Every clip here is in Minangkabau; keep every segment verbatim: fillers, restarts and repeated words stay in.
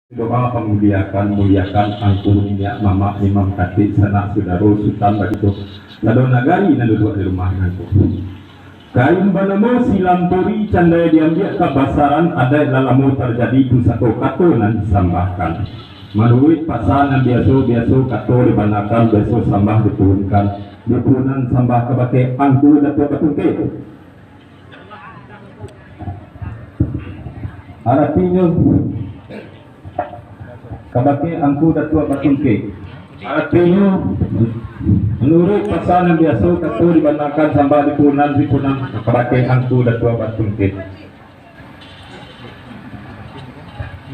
Doa pamuliakan, muliakan angku niniak mamak, imam katik, sanak sudaro, sutan bagitu, sado nagari nan duduak di rumah nangko. Kain banamo silanturi candai diambiak kabasaran, adaik lah lamo tarjadi pusako kato nan disambahkan. Manuruik pasa nan biaso, biaso kato dibanakan, biaso sambah dipuhunkan, dipuhunan sambah kabake angku Datuak Batungkek. Aratinyo, kabake angku Datuak Batungkek. Aratinyo, manuruik pasa nan biaso, kato dibanakan sambah dipunan, dipunan kabake angku Datuak Batungkek.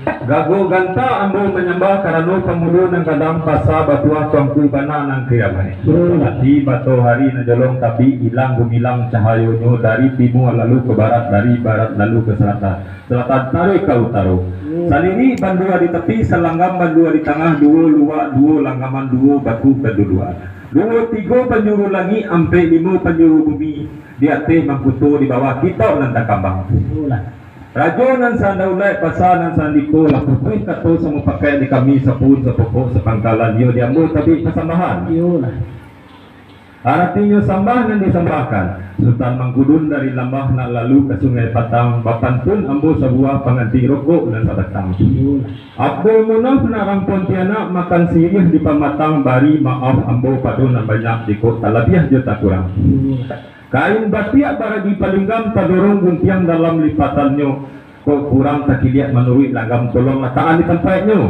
Gago ganta ambo manyambah karano pamulo nan gadang pasa batuah tuangku bana nan kiyamaik. Ati batohari nan jolong tabik ilang gumilang cahayonyo dari timua lalu ka barat, dari barat lalu ka salatan. Salatan taruih ka utaro. Hmm. Salirik bandua di tapi, salanggam bandua di tangah, duo luak, duo langgaman, duo batu kaduduakan. Duo tigo panjuru langik, ampek limo panjuru bumi, di ateh mangkuto, di bawah kito nan takambang. Iyolah. Rajo nan sandaulaik, basa nan sandiko, lah putuih kato samupakaik di kami sapuun sapokok sapangkalan, iyo di ambo tabik pasambahan. Iyolah. Aratinyo sambah nan disambahkan, Sutan Mangkudun dari Lambah nak lalu ka Sungai Patang, bapantun ambo sabuah panganti rokok nan sabatang. Abdul Munaf nak rang Pontianak makan siriah di pamatang, bari maaf ambo pado nan banyak jikok talabiah jo takurang. Kain batiak baragi palinggang tadorong guntiang dalam lipatannyo, kok kurang takiliak manuruik langgam tolong latakan di tampaiknyo.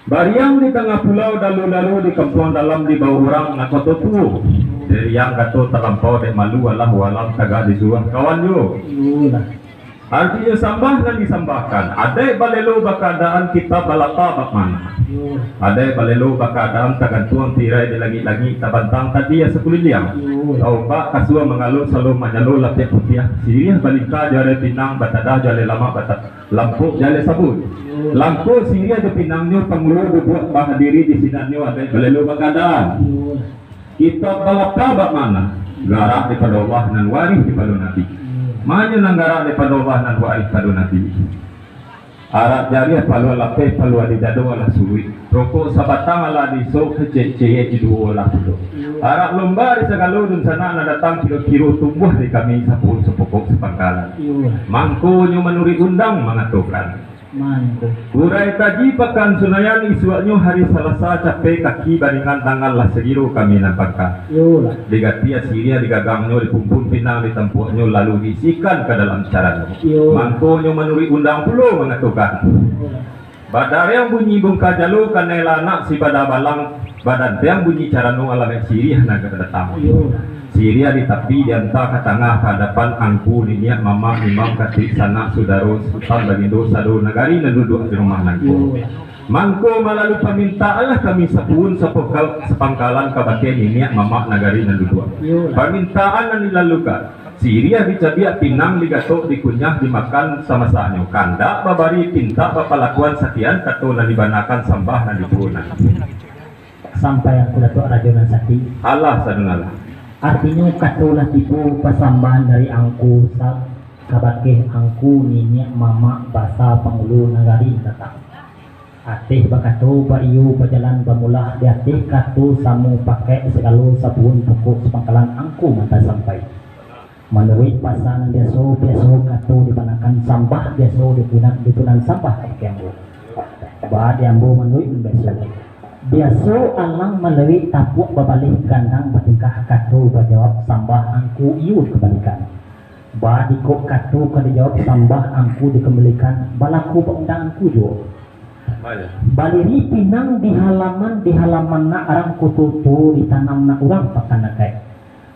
Bariang di tangah pulau, dalu-dalu di kampuang dalam, di bawah urang nan koto tuo. Dek riang kato talampau, dek malu alah walam, tagak disuruah kawan juo. Iyolah. Aratinyo sambah nan disambahkan, adaik balelo bakaadaan, kitab balapa bak mana. Iyolah. Adaik balelo bakaadaan, tagantuang tirai di langik-langik, tabantang tadi asa kuliliang. Iyolah. Ombak kasua mangalo, salo manyalo, lapiak putiah, siriah balingka jo alai pinang, batadah jo alai lamak, bata-, Lampok jaleh sabun. Langko siriah jo pinangnyo, pangulo duduak bahadiri di sinannyo, adaik balelo bakaadaan. Kitab balapa bak mana? Garak daripado Allah nan warih daripado Nabi. Manyo nan garak daripado Allah nan warih pado Nabi. Arak jariah paluah lapeh, paluah di dado alah suruik. Rokok sabatang alah diisok, kecek-cek di duo alah pulo. Arak lomba di sagalo dunsanak nan datang kiro-kiro tumbuah di kami sapuun sapokok sapangkalan. Mangkonyo manuruik undang mangatokan, Mangko. Kurai Taji Pakan Sunayan, isuaknyo hari Salasa, capek kaki baringan tangan lah sagiro kami nan pangka. Iyolah. Digatiah siriah digagangnyo, dipumpun pinang ditampuaknyo, lalu diisikan ka dalam carannyo. Iyo. Mangkonyo manuruik undang pulo mangatokan. Iyolah. Badariang bunyi bungka jalo, kanai lah anak si bada balang, badantiang bunyi carano alamaik siriah nan ka datang. Iyo. Siriah di tapi dianta ka tangah ka adapan angku niniak mamak imam katik sanak sudaro sutan bagindo sado nagari nan duduak di rumah nangko. Iyo. Mangko malalu pamintaanlah kami sapuun sapokal-, sapangkalan kabake niniak mamak nagari nan duduak. Iyo. Pamintaan nan dilalukan. Siriah dicabiak, pinang digatok, dikunyah, dimakan samasanyo. Kandak babari, pintak bapalakuan, sakian kato nan dibanakan, sambah nan dipunan. Sampai angku Datuak Rajo nan Sakti. Alah, sadongalah. Artinyo, kato lah tibo pasambahan dari angku sa-, kabakeh angku niniak mamak basa pangulu nagari nan datang. Ateh bakato, baiyo bajalan bamulah, di ateh kato samo pakek sagalo sabuhun pokok sapangkalan angku manta sampai. Manuruik pasa nan biaso, biaso kato dibanakan, sambah biaso dipunan, dipunan sambah kabakeh ambo. Ba di ambo manuruik nan biaso. Biaso alang manuruik tapuak babaleh, gandang batingkah, kato bajawab sambah angku iyo dikambalikan. Ba di kok kato ka dijawab sambah angku dikambalikan, balaku baundang angku juo. Baliri pinang di halaman, di halaman nak rang koto tuo, ditanam nak urang pakan nakaik.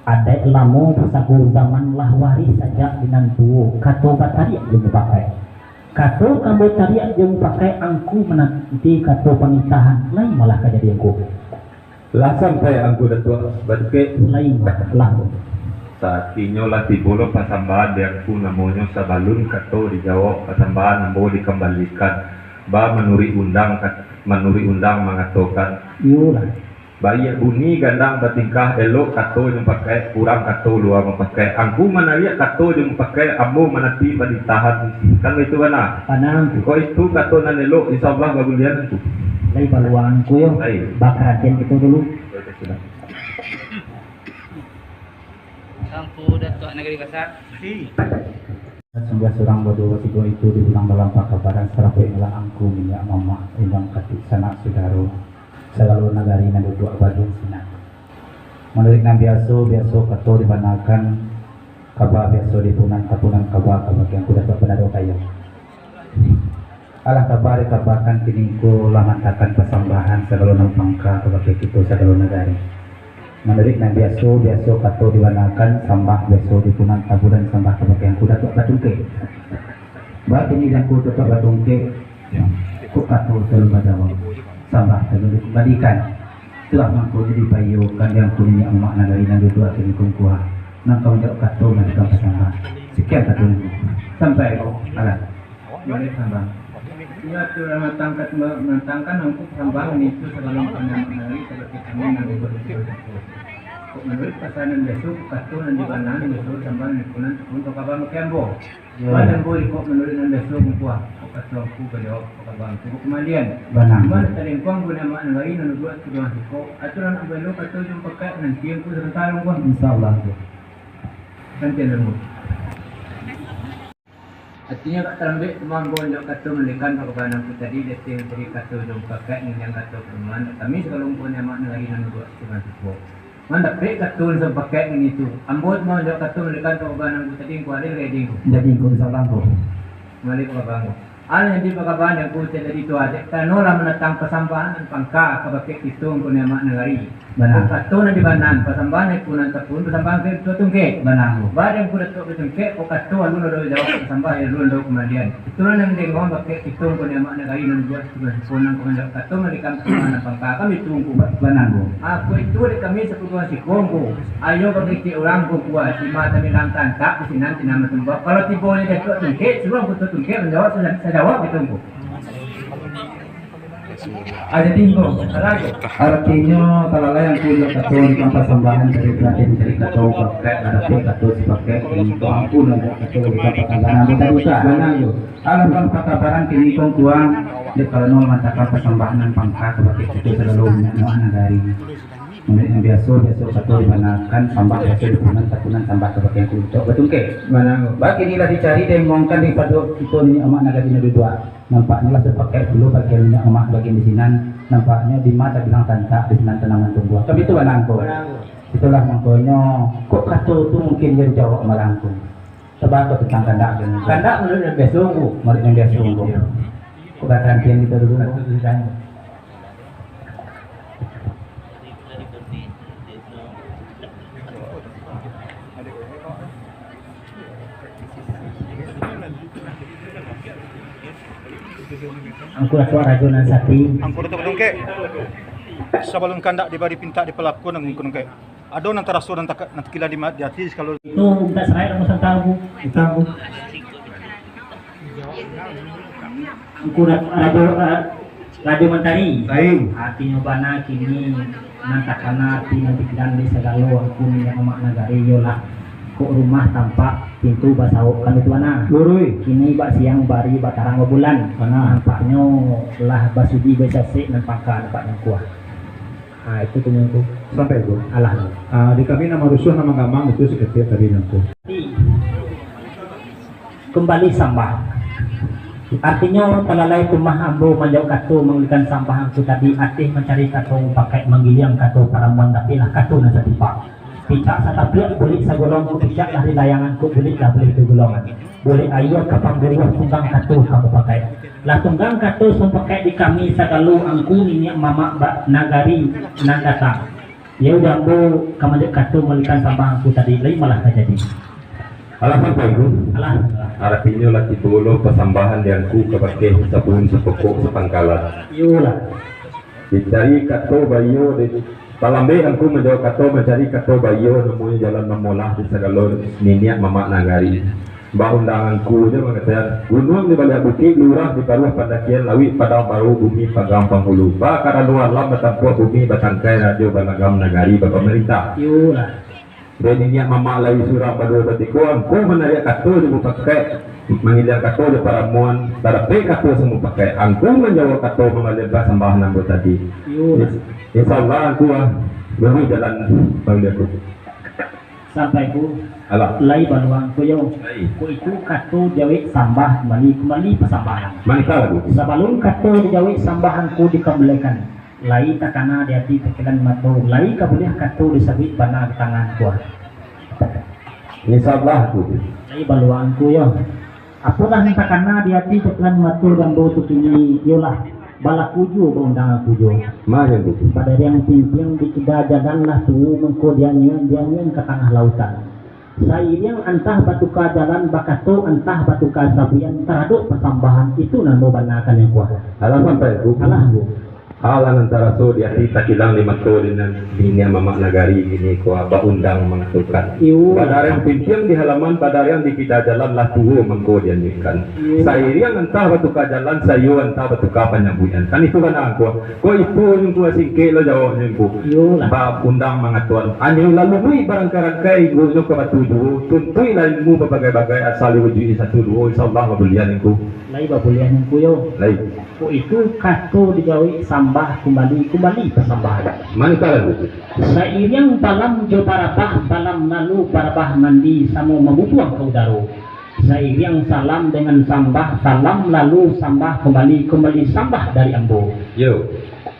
Adaik lamo basago zaman lah warih sajak di nan tuo, kato batariak jo mupakaik. Kato ka ambo tariak jo mupakaik angku mananti kato pamintahan, lain malah ka jadi angku. Lah sampai angku Datuak Batukek? Lain malah. Satinyo lah tibo lo pasambahan di angku namonyo sabalun kato dijawab pasambahan ambo dikambalikan. Ba manuruik undang ka-, manuruik undang mangatokan. Iyolah. Baiak bunyi gandang batingkah, elok kato jo mupakaik, kurang kato lua mupakaik. Angku manariak kato jo mupakaik, ambo manapi parintahan. Kan baitu bana? Bana, Angku. Kok itu kato nan elok, insya Allah bagulian, Angku. Lai paluang, Angku, yo. Lai. Bakarantian kito dulu. Oke, sudah. Angku Datuak Nagari Basa. Sungguah surang baduo batigo itu diulang dalam pakabaran, sarato inilah angku niniak mamak, indang katik sanak sudaro, sagalo nagari nan duduak bagian sinan. Manuruik nan biaso, biaso kato dibanakan, kaba biaso dipunan, tapunan kaba kabake angku Datuak Panado Kayo. Alah kaba dikabakan, kini ko lah mantakan pasambahan sagalo nan pangka kabake kito sagalo nagari. Manuruik nan biaso, biaso kato dibanakan, sambah biaso dipunan, tapunan sambah kabake angku Datuak Batungkek. Bakini di angku Datuak Batungkek, kok kato talu bajawab, sambah talu dikumbalikan. Itulah mangko jadi paiyokan di angku niniak mamak nagari nan duduak kini ko, Angku. Nan ka manjawab kato nan ka pasambahan. Sakian kato nan sampai, alah. Manuruik sambah. Inyo aturan matangkan, matangkan angku sambah itu sabalun kami nagari kabake kami nan dibuek itu. Kok manuruik pasanan biaso, kato nan dibanakan biaso sambah nan kunan pun kaba makai ambo. Yo. Badan boy kok manuruik nan biaso, Angku. Kok kato angku bajawab, kok kaba angku bakumalian. Bana. Cuma tadi angku, angku niniak mamak nagari nan duduak tu doang siko. Aturan ambo elok kato jo mupakaik, nanti angku sabanta, Angku. Insya Allah, Angku. Nanti, Angku. Artinyo, kok talambek tu mah ambo manjawab kato malikan pakabaran angku tadi, dek mancari kato jo mupakaik, nginjang kato parumahan. Kami sagalo angku niniak mamak nagari nan duduak tu doang siko. Mandapek kato nan sapakaik nan itu. Ambo tu mah manjawab kato malikan pakabaran angku tadi, Angku, adil ka jadi, Angku? Jadi, Angku, insya Allah, Angku. Malikan pakabaran angku. Alah jadi pakabaran angku tadi tu, dek karano lah mandatang pasambahan nan pangka kabake kito angku niniak mamak nagari. Bana. Kok kato nan dibanakan, pasambahan nan kunan tapunan, pasambahan ka Datuak Batungkek. Bana, Angku. Badan angku Datuak Batungkek, kok kato alun ado jawab, pasambahan alun ado kumbalian. Itulah nan didanga bakeh kito angku niniak mamak nagari nan duduak tu doang siko, nan ka manjawab kato malikan pasambahan nan pangka, kan baitu, Angku? Ba-, bana, Angku. Kok itu dek kami sakutuan siko, Angku. Ayo bakritik urang, Angku, Angku. Sima tabilang tantak, di sinan sinan batumbak. Kalau tibonyo Datuak Batungkek, suruah Datuak Batungkek manjawab sa-, sajawab gitu, Angku. Ah, jadi, Angku, salah, Angku. Artinyo, talalai angku jo kato malikan pasambahan, dari tadi mancari kato mupakaik, lah dapek kato sapakaik, kini ko angku nan jo kato malikan pasambahan, Angku, tadi tu, bana, Angku. Alah, dalam pakabaran kini ko, Angku, dek karano mandatang pasambahan nan pangka kabake kito sagalo niniak mamak nagari. Manuruik nan biaso, biaso kato dibanakan, sambah biaso dipunan, tapunan sambah kabake angku Datuak Batungkek. Bana, Angku. Bakini lah dicari, diomongkan daripado kito niniak mamak nagari nan duduak. Nampaknyo lah sapakaik pulo bagian niniak mamak bagian di sinan. Nampaknyo dima tabilang tantak, di sinan tanang mantumbuah. Kan baitu, bana, Angku? Bana, Angku. Itulah mangkonyo, kok kato tu mungkin jan jawab malah, Angku. Sabanta tantang kandak tu. Kandak manuruik nan biaso, Angku. Manuruik nan biaso, Angku. Iyo. Kok batantian kito dulu, Angku? Kato tu ditanya. Angku Datuak Rajo nan Sati. Angku Datuak Batungkek. Sabalun kandak dibari pintak dipalakuan, Angku Datuak Batungkek. Ado nan taraso, nan taka-, nan takilai di ma-, di ati, kalau itu mintak sarai, Angku Santa, Angku. Mintak, Angku. Angku Ra-, Rajo, Ra-, Rajo Mantari. Lain. Artinyo bana kini nan takana ati nan pikiran di sagalo angku niniak mamak nagari iyolah, kok rumah tampak pintu basawok kan itu bana. Lurui. Kini bak siang bari, bak tarang babulan. Bana. Nampaknyo lah basudi basasek nan pangka nampaknyo kuah. Ha, itu tu, Angku. Sampai, Angku. Alah. Ah, di kami nan marusuah, nan manggamang itu saketiak tadi, Angku. Kumbali sambah. Artinyo, talalai tu mah ambo manjawab kato mangalikan sambah angku tadi, ateh mancari kato mupakaik, manggiliang kato paramuan, tapi lah kato nan satipak. Picak satapiak, bulik sagolong, picak lah di layangan, kok bulik lah bulik di golongan. Bulik aia ka pangguruah, tunggang kato ka mupakaik. Lah tunggang kato mupakaik di kami sagalo angku niniak mamak ba-, nagari nan datang. Iyo, ambo ka manjawab kato malikan sambah angku tadi, lai malah tajadi. Alah sampai, Angku? Alah. Aratinyo lah tibo lo pasambahan di angku kabakeh sapuhun sapokok sapangkalan. Iyolah. Dicari kato baiyo, di, talambek angku manjawab kato, mancari kato baiyo, namonyo jalan mamolah di sagalo niniak mamak nagari. Baundangan ku jo mangatokan, gunuang di baliak bukik, lurah di paruah pandakian, lauik padang baru, bumi pagang panghulu. Bakarano alam batampuak, bumi batangkai, rajo balagam, nagari bapamarintah. Iyolah. Dek niniak mamak lai surang baduo batiko, angku manariak kato jo mupakaik, mangiliang kato jo paramuan, tadapek kato samupakaik, angku manjawab kato mambalian pasambahan ambo tadi. Iyolah. Ins-, insya Allah angku ah, baru jalan baliak ku. Sampai ku. Alah. Lai baluang ku yo. Lai. Ku itu kato jawek sambah kumbali, kumbali pasambahan. Mantap, Bu. Sabalun kato dijawek sambah angku dikambalikan, lai takana di ati takilan mato, lai ka buliah kato disabuik bana di tangan ku. Insya Allah, Bu. Lai baluang ku yo. Apolah nan takana di ati takilan mato dan ambo tu kini, iyolah, balaku juo baundangan ku juo. Mano tu? Padariang pintiang di kida jalan lah tuo, mangko dianian-dianian ka tangah lautan. Sairiang antah batuka jalan, bakato antah batuka sabuian, taradok pasambahan, itu nan ambo banakan yang kuah. Alah sampai tu. Alah, Bu. Alah nan taraso di ati, takilang di mato, di nan, di niniak mamak nagari kini ko baundang mangatokan. Iyo. Padariang pintiang di halaman, padariang di kida jalan lah tuo mangko dianjuikan. Iyo. Sairiang antah batuka jalan, saiyo antah batuka panyabuikan. Kan itu bana ko. Ko itu nyo ko singkek lo jawabnyo ko. Iyolah. Baundang mangatokan. Anyo lalu mui barangkai-rangkai, gurujo ka batu juo, tuntuiklah ilmu babagai-bagai, asa diwujuik satu duo, insya Allah babulian ko. Lai babulian ko yo. Lai. Ko itu kato dijawek sambah kumbali, kumbali pasambahan. Mantap, Bu. Sairiang balam jo barabah, balam lalu barabah mandi samo mamubuang ka udaro. Sairiang salam dengan sambah, salam lalu sambah kumbali, kumbali sambah dari ambo. Yo.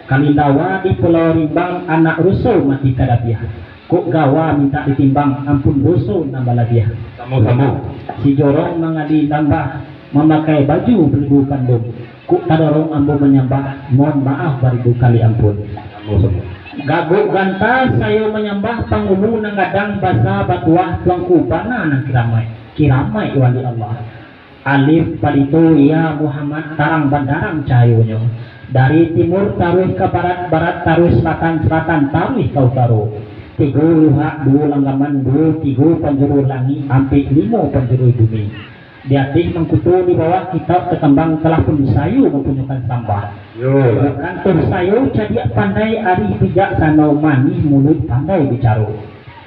Kalindawa di Pulau Rimbang, anak ruso mati tadabiah. Kok gawa mintak ditimbang, ampun doso nan balabiah. Samo-samo. Si jorong mangali lambah, mamakai baju baribu kandung. Kok tadorong ambo manyambah, mohon maaf baribu kali ampun. Samo-samo. Gaguk ganta sayo manyambah, pangulu nan gadang basa batuah, Tuanku bana nan kiramaik, kiramaik wali Allah. Alif palito, ya Muhammad, tarang bandarang cahayonyo. Dari timur taruih ka barat, barat taruih selatan, selatan taruih ka utaro. Tigo luhak, duo langgaman, duo tigo panjuru langik, ampek limo panjuru bumi. Di ateh mangkuto, di bawah kitab takambang, telah pun sayo mampunyokan sambah. Yo. Kantor sayo cadiak pandai, arih bijaksano, manih muluik pandai bicaro.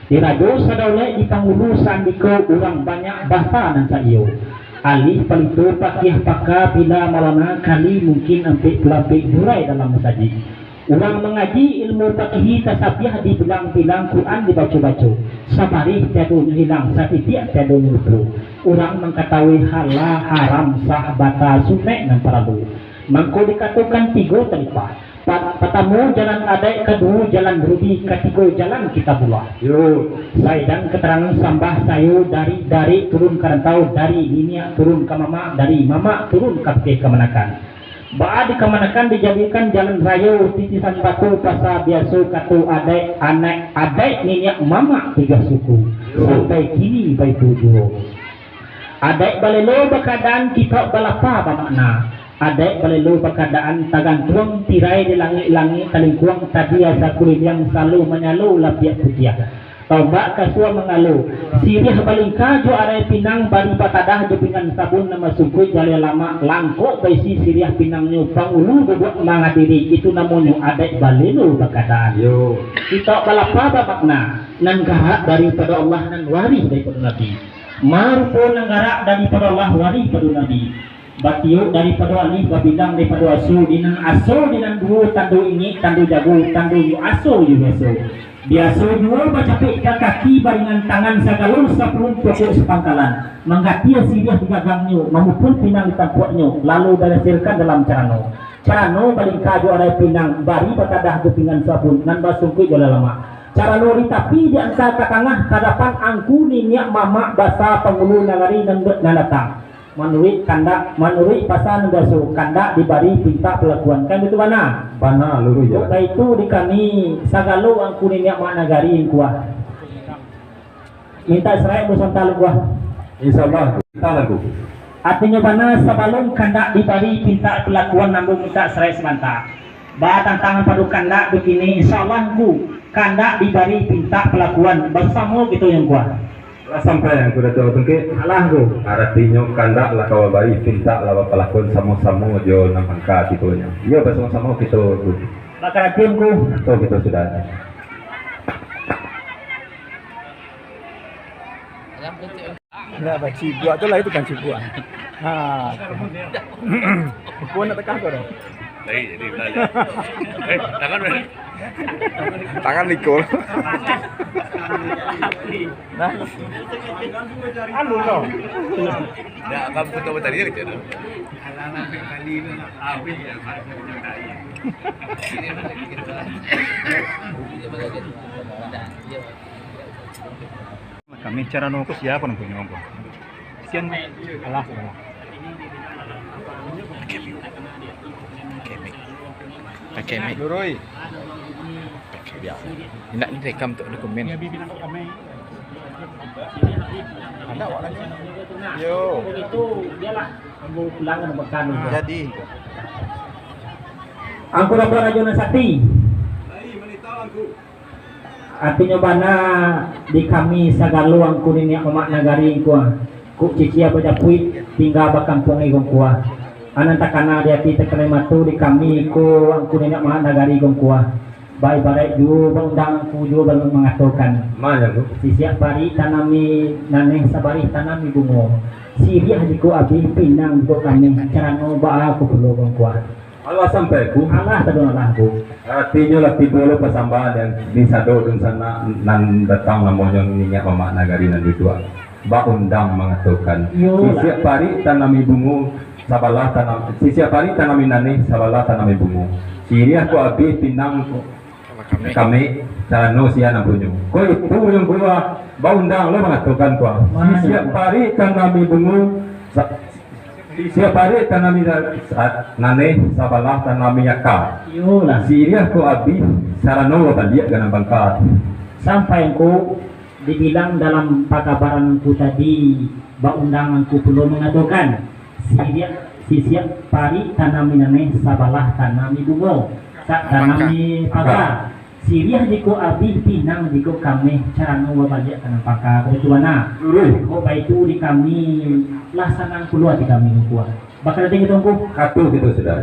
Di rajo sadaulaik, di pangulu sandiko, urang banyak basa nan saiyo. Alih palito pakiah paka, bila malana kali mungkin ampek pulampek durai dalam masajik. Urang mangaji ilmu pakihi tasabiah dibilang-bilang, Quran dibaco-baco. Sabarih tiadonyo hilang, satitiak tiadonyo lupo. Urang mangkatawui halal, haram, sah, bata, sunaik nan paralu. Mangko dikatokan tigo talipah. Pa-, patamo jalan adaik, kaduo jalan rudi, katigo jalan kitabullah. Yo. Saidang katarangan sambah sayo dari, dari turun ka rantau, dari niniak turun ka mamak, dari mamak turun ka bukeh kamanakan. Baa di kamanakan dijadikan jalan rayo, titisan batu pasa biaso, kato adaik, anaik adaik niniak mamak tigo suku. Yo. Sampai kini baitu juo. Adaik balelo bakaadaan, kitok balapa bamakna. Adaik balelo bakaadaan tagantuang, tirai di langik-langik talingkuang, tadia sakuliliang salo manyalo lapiak putiah. Tombak kasua mangalo, siriah balingka jo arai pinang, bari batadah jo pinggan sabun, nan basungkuik jaleh lamak, langkok baisi siriah pinangnyo, pangulu duduak mangadiri, itu namonyo adaik balelo bakaadaan. Yo. Kitok balapa bamakna, nan garak daripado Allah, nan warih daripado Nabi. Marupo nan garak daripado Allah, warih pado Nabi. Batiok daripado alih, babilang daripado aso, di nan aso, di nan duo, tando ingek, tando jago, tando yo aso, yo biaso. Biaso juo bacapek ka kaki, baringan tangan, sagalo sapuluah pokok sapangkalan. Manggatia siriah di gagangnyo, mamukua pinang di tampuaknyo, lalu dihasilkan dalam carano. Carano balingka jo arai pinang, bari batadah jo pinggan sabun, nan basungkuik jo lalamak. Carano di tapi, di anta ka tangah, ka dapan angku niniak mamak, basa pangulu nagari nan, nan datang. Manuruik kandak, manuruik pasa nan biaso, kandak dibari pintak palakuan. Kan itu bana? Bana, luruih jalan. Baitu di kami, sagalo angku niniak mamak nagari, angku ah. Mintak sarai ambo santa lagu ah. Insya Allah, mintak lagu. Artinyo bana, sabalun kandak dibari pintak palakuan, ambo mintak sarai samanta. Ba tantang pado kandak bakini, insya Allah, angku, kandak dibari pintak palakuan, basamo kito yang kuat. Lah sampai Angku Datuak Tungkek? Alah, Angku. Aratinyo, kandaklah ka babari, pintaklah bapalakon samo-samo jo nan mangka titonyo. Iyo, basamo-samo kito, Angku. Bakarajo, Angku. Atau kito sudah. Nah, bacibuak tu lah, itu kan cibuak. Ha. Kau nak tekah kau dah? Lai, jadi, lai. Eh, tangan, weh. Tangan liko. Nah. Anu, no. Ya, kamu ketawa tadi ya, kecil. Kami cara nunggu siapa nunggu nyongko? Sian, alah, alah. Pakai mic. Pakai mic. Lurui. Pakai mic. Indak ni rekam tu dokumen. Ada awak lagi. Yo. Jadi. Angku Datuak Rajo Nasakti. Artinyo bana di kami sagalo Angku Niniak Mamak Nagari Angku, kok cicia bajapuik tingga bakampuang Angku. Anan takana di ati takana mato di kami ko Angku Niniak Mamak Nagari Angku. Baibaraik juo baundang Angku juo ba-, mangatokan. Mano tu? Sisiak parik tanami naneh, sabarih tanami bungo. Siriah jikok abih, pinang jikok kaneh, carano baa ko pulo Angku. Alah sampai ku. Alah tadongalah ku. Artinyo lah tibo lo pasambahan nan disado dunsanak nan datang namonyo Niniak Mamak Nagari nan duduak. Baundang mangatokan. Iyolah. Sisiak parik tanami bungo, sabalah tanam, sisiak parik tanami naneh, sabalah tanami bungo. Siriah ko abih, pinang ko kami, carano sia nan punyo. Ko itu punyo buah, baundang lo mangatokan ko. Sisiak parik tanami bungo, sa-, Sisiak parik tanami ra-, sa-, naneh, sabalah tanami aka. Iyolah. Siriah ko abih, carano babaliak ka nan mangka. Sampai Angku dibilang dalam pakabaran Angku tadi, baundang Angku pulo mangatokan, siriah, sisiak parik tanami naneh, sabalah tanami bungo, sa-, tanami paka. Siriah jikok abih, pinang jikok kaneh, carano babaliak ka nan mangka, baitu bana. Luruih. Kok baitu di kami, lah sanang pulo ati kami, Angku. Bakarajo kito, Angku. Kato kito sudah.